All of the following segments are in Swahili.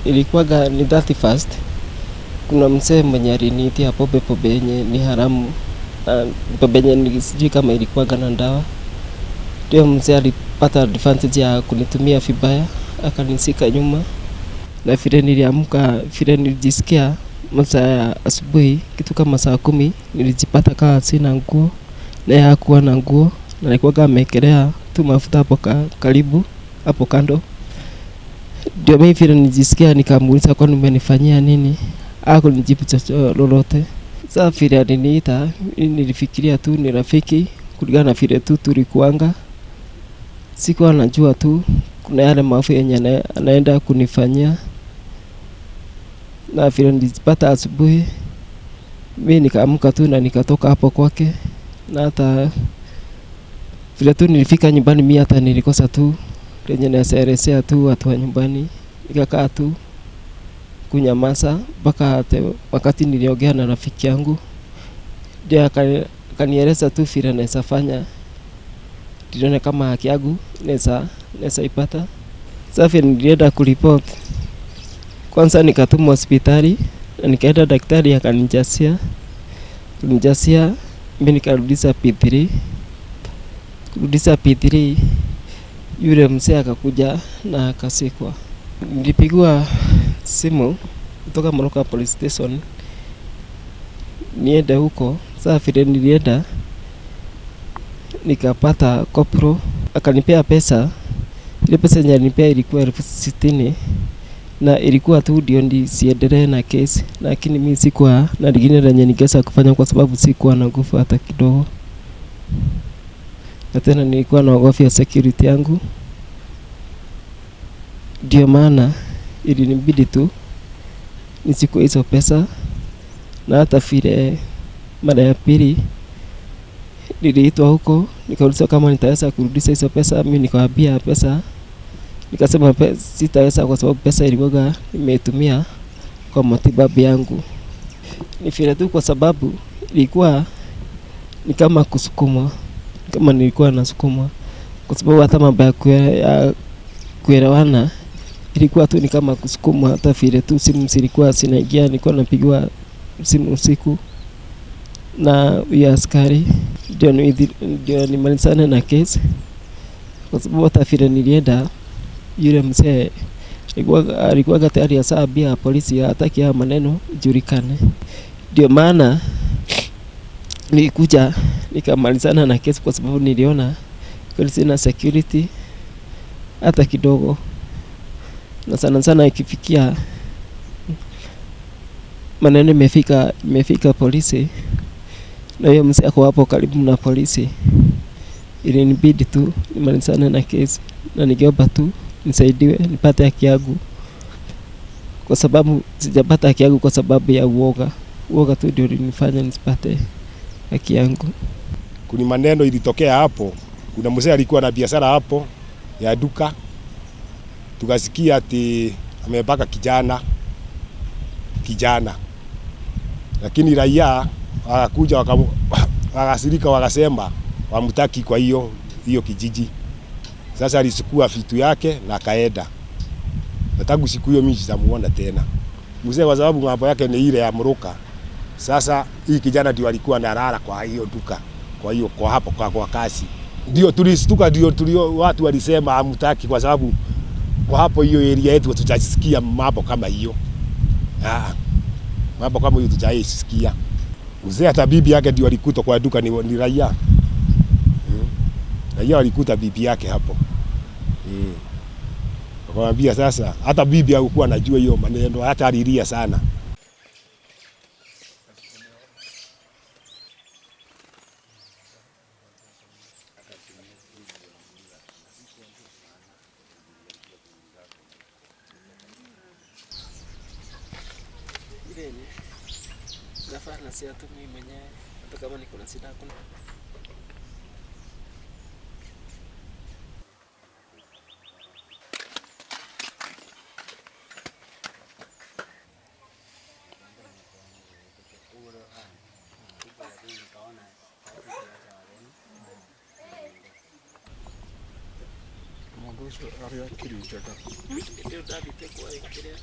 Ilikuwaga ni 31st. Kuna mzee mwenye aliniitia pombe, pombe yenye ni haramu, na pombe yenye sijui kama ilikuwaga na dawa. Ndio mzee alipata advantage ya kunitumia vibaya, akanishika nyuma, na vile niliamka, vile nilijisikia masaa ya asubuhi, kitu kama saa 10, nilijipata kama sina nguo, na yeye hakuwa na nguo, na alikuwaga ameekelea tu mafuta hapo karibu hapo kando. Ndio mimi vile nilijisikia, nikamuuliza, "Kwani umenifanyia nini?" Hakunijibu chochote lolote. Sasa vile aliniita, mimi nilifikiria tu ni rafiki kulingana na vile tu tulikuanga. Sikuwa najua tu kuna yale maovu yenye anaenda kunifanyia. Na vile nilijipata asubuhi, mi nikaamka tu na nikatoka hapo kwake, na hata vile tu nilifika nyumbani, mi hata nilikosa tu lenye naweza elezea tu watu wa nyumbani, nikakaa tu kunyamaza mpaka wakati niliongea na rafiki yangu, ndio akanieleza tu vile naweza fanya nilione kama haki yangu naweza ipata. Sasa vile nilienda kuripoti, kwanza nikatumwa hospitali na nikaenda, daktari akanijazia kunijazia, mimi nikarudisha P3, kurudisha P3, yule mzee akakuja na akashikwa. Nilipigiwa simu kutoka Moroka Police Station niende huko. Sasa vile nilienda nikapata kopro akanipea pesa. Ile pesa yenye alinipea ilikuwa 60,000 na ilikuwa tu ndio nisiendelee na kesi, lakini mi sikuwa na lingine lenye ningeweza kufanya kwa sababu sikuwa na nguvu hata kidogo, na tena nilikuwa naogofia security yangu, ndio maana ilinibidi tu nichukue hizo pesa. Na hata vile mara ya pili niliitwa huko, nikaulizwa kama nitaweza kurudisha hizo pesa. Mi nikawaambia pesa, nikasema sitaweza kwa sababu pesa ilikuwa nimeitumia kwa matibabu yangu. Ni vile tu kwa sababu ilikuwa ni kama kusukumwa, kama nilikuwa nasukumwa, kwa sababu hata mambo ya kuelewana ilikuwa tu ni kama kusukumwa. Hata vile tu simu zilikuwa zinaingia, nilikuwa napigiwa simu usiku na huyo askari ndio nimalizane na kesi, kwa sababu hata vile nilienda, yule mzee alikuwa tayari ashaambia polisi hataki haya maneno ijulikane. Ndio maana nilikuja nikamalizana na kesi, kwa sababu niliona kweli sina security hata kidogo, na sana sana ikifikia maneno imefika polisi na hiyo mzee ako hapo karibu na polisi, ilinibidi tu nimalizane na kesi, na ningeomba tu nisaidiwe nipate haki yangu, kwa sababu sijapata haki yangu kwa sababu ya uoga. Uoga tu ndio ulinifanya nisipate haki yangu. Kuna maneno ilitokea hapo. Kuna mzee alikuwa na biashara hapo ya duka, tukasikia ati amebaka kijana, lakini raia wakakuja wakasirika, wakasema wamtaki kwa hiyo hiyo kijiji. Sasa alichukua vitu yake na akaenda, na tangu siku hiyo mimi sijamuona tena mzee, kwa sababu mambo yake ni ile ya Mruka. Sasa hii kijana ndio alikuwa analala kwa hiyo duka, kwa hiyo kwa hapo kwa kasi ndio tulistuka, ndio tulio watu walisema hamtaki, kwa sababu kwa hapo hiyo area yetu tutasikia mambo kama hiyo. Ah, mambo kama hiyo tutaisikia. Mzee hata bibi yake ndio alikuta kwa duka ni raia. Raia walikuta bibi yake hapo. Akamwambia sasa hata bibi hakuwa anajua hiyo maneno, hata alilia sana. Ile yenye nafaa na si tu mimi mwenyewe, hata kama niko na shida hakuna. Mũndũ ũcio arĩ akiri njega. Ndio ndathiĩte kwa kĩrĩa.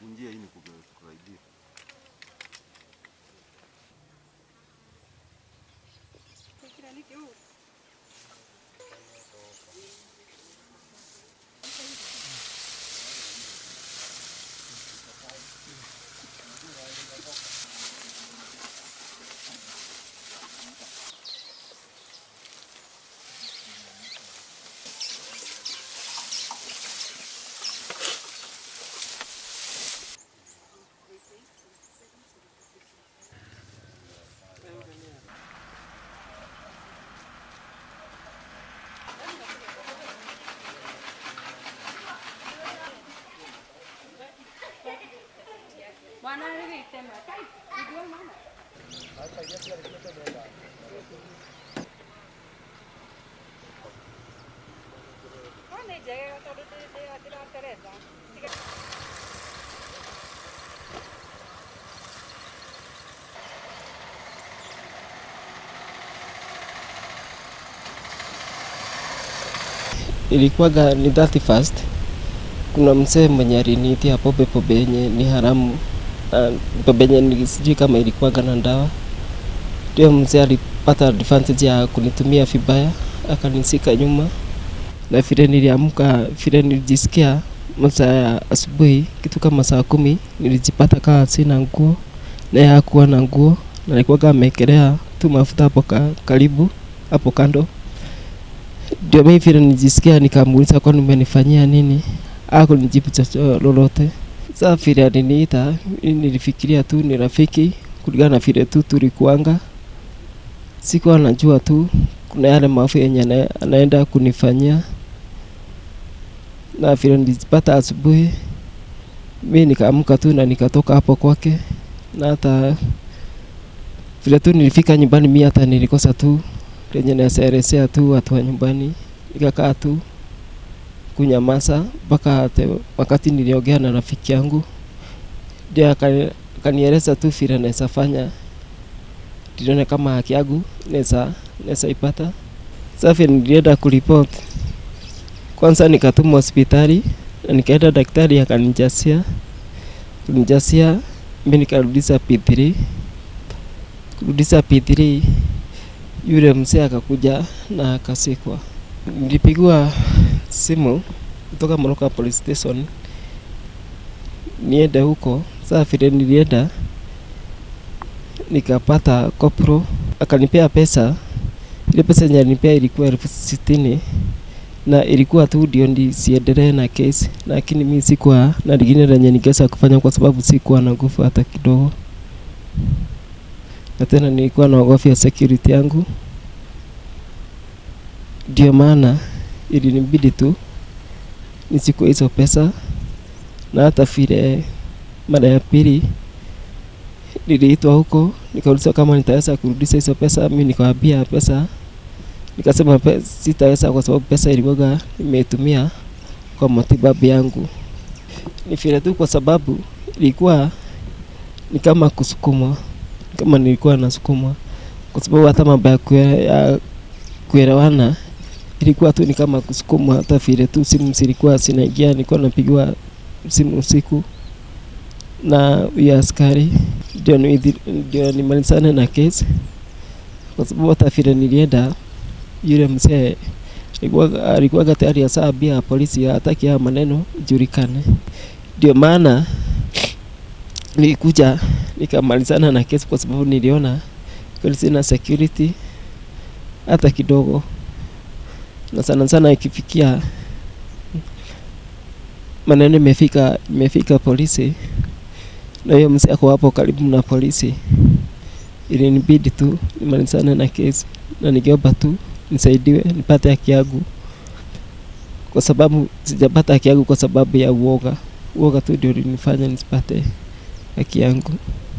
Njia hii ni kukusaidia. Ilikuwaga ni 31st. Kuna mzee mwenye aliniitia pombe, pombe yenye ni haramu, na pombe yenye sijui kama ilikuwaga na dawa. Ndio mzee alipata advantage ya kunitumia vibaya, akanisika nyuma. Na vile niliamka, vile nilijisikia masaa ya asubuhi, kitu kama saa 10, nilijipata kama sina nguo, na yeye hakuwa na nguo, na alikuwa amewekelea tu mafuta hapo karibu hapo kando. Ndio mimi vile nilijisikia, nikamuuliza kwani umenifanyia nini? Hakunijibu chochote lolote. Sasa vile aliniita, nilifikiria tu ni rafiki kulingana na vile tu tulikuanga. Sikuwa najua tu kuna yale maafa yenye anaenda kunifanyia. Na vile nilijipata asubuhi, mimi nikaamka tu na nikatoka hapo kwake. Na hata vile tu nilifika nyumbani, mimi hata nilikosa tu lenye naelezea tu watu wa nyumbani. Nikakaa tu kunyamaza mpaka wakati niliongea na rafiki yangu. Ndio akanieleza tu vile naweza fanya, niliona kama haki yangu naweza ipata. Sasa nilienda kuripoti. Kwanza nikatumwa hospitali na nikaenda daktari akanijasia. Kunijasia mimi nikarudisha P3. Kurudisha P3 yule mzee akakuja na akasikwa. Nilipigwa simu kutoka Moroka Police Station niende huko. Sasa vile nilienda nikapata kopro akanipea pesa. Ile pesa yenye alinipea ilikuwa 60,000 na ilikuwa tu ndio nisiendelee na case, lakini mimi sikuwa na lingine lenye ningeweza kufanya kwa sababu sikuwa na nguvu hata kidogo, na tena nilikuwa naogofia security yangu. Ndio maana ilinibidi tu nichukue hizo pesa. Na hata vile mara ya pili niliitwa huko, nikaulizwa kama nitaweza kurudisha hizo pesa. Mimi nikawaambia pesa, nikasema sitaweza kwa sababu pesa ilikuwa nimeitumia kwa matibabu yangu. Ni vile tu kwa sababu ilikuwa ni kama kusukumwa, kama nilikuwa nasukumwa, kwa sababu hata mambo ya kuelewana ilikuwa tu ni kama kusukumwa. Hata vile tu simu zilikuwa zinaingia, nilikuwa napigiwa simu usiku na huyo askari ndio nimalizane na case, kwa sababu hata vile nilienda yule mzee alikuwa tayari ashaambia polisi hataki haya maneno ijulikane. Ndio maana nilikuja nikamalizana na kesi, kwa sababu niliona kweli sina security hata kidogo, na sana sana ikifikia maneno imefika polisi na hiyo mzee ako hapo karibu na polisi, ilinibidi tu nimalizane na kesi, na ningeomba tu nisaidiwe nipate haki yangu, kwa sababu sijapata haki yangu kwa sababu ya uoga. Uoga tu ndio ulinifanya nisipate haki yangu.